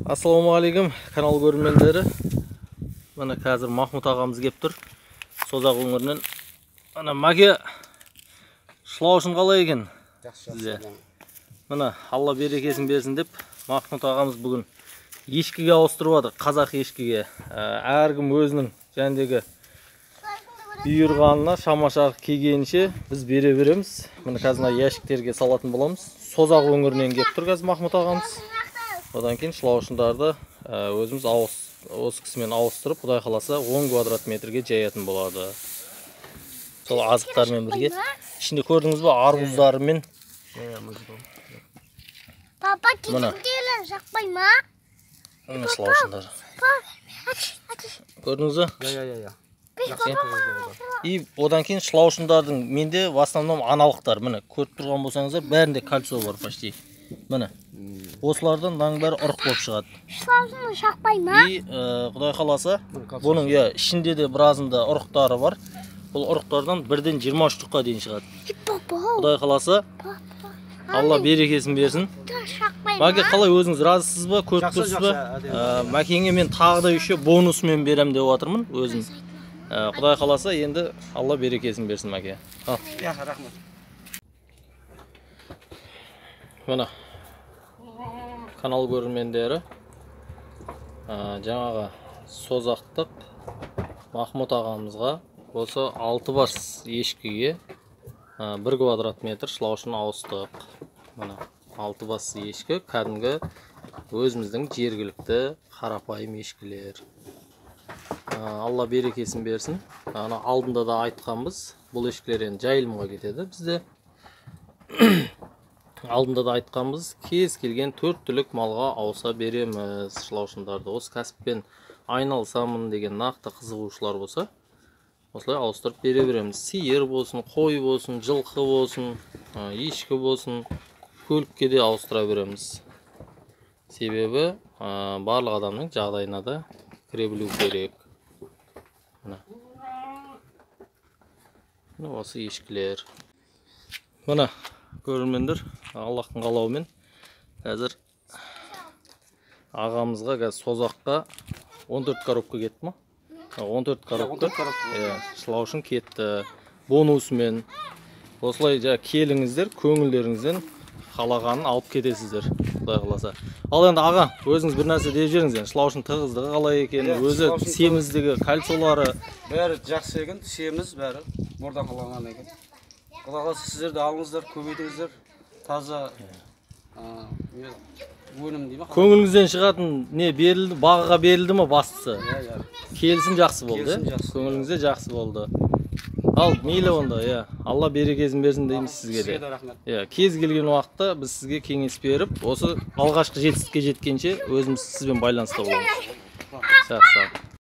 Ассалаумағалейкум канал көрермендері. Міне қазір Махмұт ағамыз келіп тұр. Созақ өңірінен. Ана Мәке, шылаушын қалай екен? Жақсы, жақсы. Міне Алла берекесін берсін деп Махмұт ағамыз бүгін ешкіге ауыстырып жатыр, қазақ ешкіге. Әркім өзінің жәндегі бұйырғанына шама-шарқы келгенше біз бере береміз. Міне қазір мына ящиктерге салатын боламыз. Созақ өңірінен келіп тұр қазір Махмұт ағамыз. Одан кейін шылаушындарды өзіміз осы кісімен ауыстырып, Құдай қаласа 10 квадрат метрге жаятын болады. Сол азықтармен бірге. Ішінде көрдіңіз ба, арбуздарымен. Папа, кетіңдері жақпай ма? Міне шылаушындар. Көрдіңіз ба? Я. И одан кейін шылаушындардың менде в основном аналықтар. Міне көріп тұрған болсаңыздар, бәрінде кольцо бар почти. Міне. Осылардан мынаның бәрі ұрық болып шығады. Шылаушыны шақпай ма? И Құдай қаласа, бұның ішінде де біразында ұрықтары бар. Бұл ұрықтардан бірден 23 штукқа дейін шығады. Құдай қаласа, Алла берекесін берсін. Мәке, қалай өзіңіз разысыз ба? Көріп тұрсыз ба? Мәкеңе мен тағы да еще бонусымен берем деп жатырмын өзім. Құдай қаласа, енді Алла берекесін берсін, Мәке. Ал. Рахмет. Міне канал көрермендері, жаңағы созақтық Махмұт ағамызға осы 6 бас ешкіге 1 квадрат метр шылаушын ауыстық. Міне 6 бас ешкі кәдімгі өзіміздің жергілікті қарапайым ешкілер. Алла берекесін берсін. Ана алдында да айтқанбыз, бұл ешкілер енді жайылымға кетеді бізде. Алдында да айтқанбыз, кез келген 4 түлік малға ауыса береміз шылаушындарды. Осы кәсіппен айналысамын деген нақты қызығушылар болса, осылай ауыстырып бере береміз. Сиыр болсын, қой болсын, жылқы болсын, ешкі болсын, көлікке де ауыстыра береміз. Себебі барлық адамның жағдайына да кіре білу керек. Міне. Міне осы ешкілер. Міне көрермендер, Аллахтың қалауымен қазір ағамызға қазір Созаққа 14 коробка кетті ма? 14 коробка. Шылаушын кетті бонусымен. Осылай келіңіздер, көңілдеріңізден қалағанын алып кетесіздер, Құдай қаласа. Ал енді аға, өзіңіз бір нәрсе деп жіберіңіз енді. Шылаушын тығыздығы қалай екен, өзі семіздігі, кольцолары бәрі жақсы екен, семіз бәрі бордан қалған екен. Құдай қаласа сіздер де алыңыздар, көбейтіңіздер. Таза өнім дей ме? Көңіліңізден шығатын не берілді, бағаға берілді ме бастысы? Келісім жақсы болды. Көңіліңізде жақсы болды. Ал мейлі онда, иә. Алла берекесін берсін дейміз сізге де. Сізге де рахмет. Иә, кез келген уақытта біз сізге кеңес беріп, осы алғашқы жетістікке жеткенше өзіміз сізбен байланыста боламыз. Жақсы.